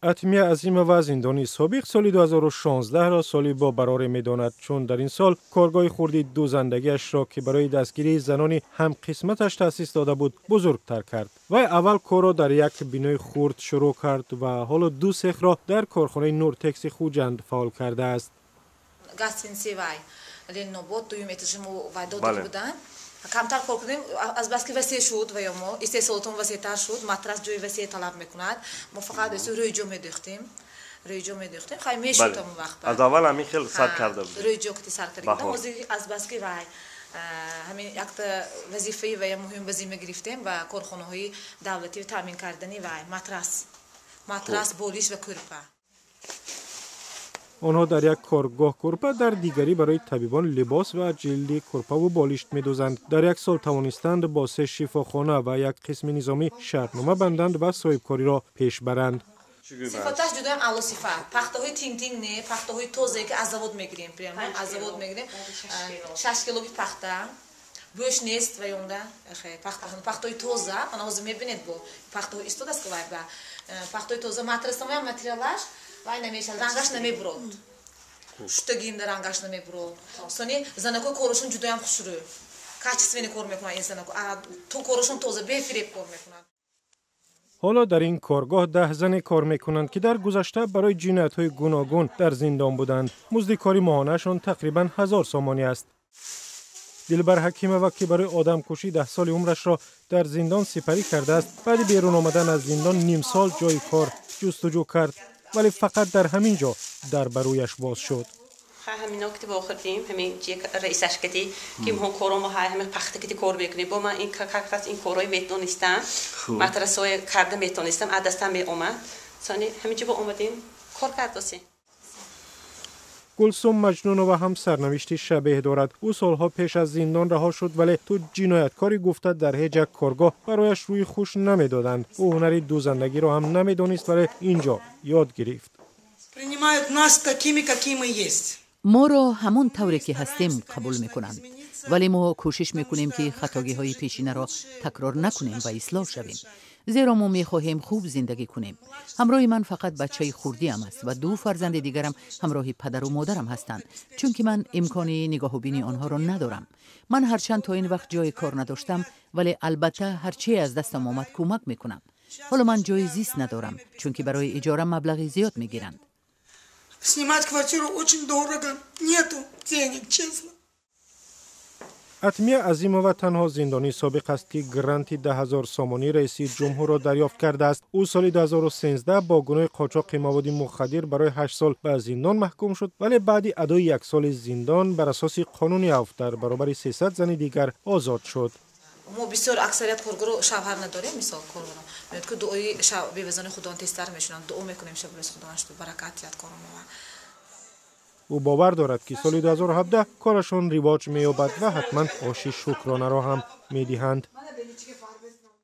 Атмия Азимова, зиндонии собиқ, соли 2016-ро соли бобароре медонад, чун дар ин сол коргоҳи хурди дӯзандагиашро, ки барои дастгирии занони ҳамқисматаш таъсис дода буд, бузургтар кард. Вай аввал корро дар як бинои хурд шурӯъ кард ва ҳоло ду сехро дар корхонаи Нуртекси Хуҷанд фаъол кардааст. Гостиница вай Ленинобод, дуюм этажи мо вай дода буданд. Камтар кор кардем, азбаски васеъ шуд ва ё мо истеҳсолотон васеътар шуд, матрас ҷои васеъ талаб мекунад. Мо фақат рӯйҷо медӯхтем. Хай, мешуд ҳамон вақт. Аз аввал ҳамин хел сар карда буд? Рӯйҷо кати сар карда будам. Ҳозир азбаски вай ҳамин якта вазифаи вая муҳим ба зимма гирифтем ва корхонаҳои давлатӣ таъмин кардани вай матрас, болиш ва кӯрпа. Онҳо дар як коргоҳ кӯрпа, дар дигарӣ барои табибон либос ва ҷилди кӯрпаву болишт медӯзанд. Дар як сол тавонистанд бо се шифохона ва як қисми низомӣ шартнома банданд ва соҳибкориро пеш баранд. Сифаташ ҷудоям аъло сифат. Пахтаҳои тинг тинг не, пахтаҳои тозае, ки аз завод мегирем, прямо аз завод мегирем. 6 килоги пахта бӯш нест ва ёнда пахтаҳои тоза. Мана, ҳозир мебинед, бо пахтаҳо истодааст, ки вай ба пахтаҳои тоза. Матрасамоям материалаш вай намешавад, рангаш намебурод, шуштагимда рангаш намебурод. Сони занако корашон ҷудоям хушрӯ, качественный кор мекунанд ин занако, то корашон тоза, бефиреб кор мекунанд. Ҳоло дар ин коргоҳ 10 зане кор мекунанд, ки дар гузашта барои ҷиноятҳои гуногун дар зиндон буданд. Музди кори моҳонаашон тақрибан 1000 сомонӣ аст. Дилбар Ҳакимова, ки барои одамкушӣ 10 соли умрашро дар зиндон сипарӣ кардааст, баъди берун омадан аз зиндон нимсол ҷои кор ҷустуҷӯ кард, вале фақат дар ҳамин ҷо дар ба рӯяш боз шуд. Ҳамино ки вохӯрдем, ҳамин раисаш кати, ки мо коромо ҳамин пахта кати кор мекунем. Бо ман ин как раз ин корҳои метонистам, матрасҳои карда метонистам, аз дастам меомад. Сони ҳамин ҷо омадем, кор кардосем. Гулсум Маҷнунова ҳам сарнавишти шабеҳ дорад. Ӯ солҳо пеш аз зиндон раҳо шуд, вале ту ҷинояткорӣ гуфта, дар ҳеҷ як коргоҳ барояш рӯи хуш намедоданд. Ӯ ҳунари дӯзандагиро ҳам намедонист, вале ин ҷо ёд гирифт. Принимают нас такими, какие мы есть. Моро ҳамон тавре ки ҳастем, қабул мекунанд, вале мо кӯшиш мекунем, ки хатогиҳои пешинаро такрор накунем ва ислоҳ шавем, зеро мо мехоҳем хуб зиндагӣ кунем. Ҳамроҳи ман фақат бачаи хурдиам аст ва ду фарзанди дигарам ҳамроҳи падару модарам ҳастанд, чунки ман имкони нигоҳубини онҳоро надорам. Ман ҳарчанд то ин вақт ҷои кор надоштам, вале албатта ҳарчие аз дастам омад, кӯмак мекунам. Ҳоло ман ҷои зист надорам, чунки барои иҷора маблағи зиёд мегиранд. Снимать квартиру очень дорого. Нету денег, честно. Атмия Азимова танҳо зиндонии собиқ аст, ки гранти 10 000 сомонӣ раиси ҷумҳурро дарёфт кардааст. Ӯ соли 2013 бо гуноҳи қочоқи маводи мухаддир барои 8 сол ба зиндон маҳкум шуд, вале баъди адои як соли зиндон бар асоси қонуни афв дар баробари 300 зани дигар озод шуд. Мо бисёр аксарият коргаро шавҳар надорем. Мисол, коргаро меояд, ки дуои бевазони худоан тезтар мешунанд. Дуо мекунем шаб рӯз, худоан баракат диҳад коромо. Ӯ бовар дорад, ки соли 2017 корашон ривоҷ меёбад ва ҳатман оши шукронаро ҳам медиҳанд.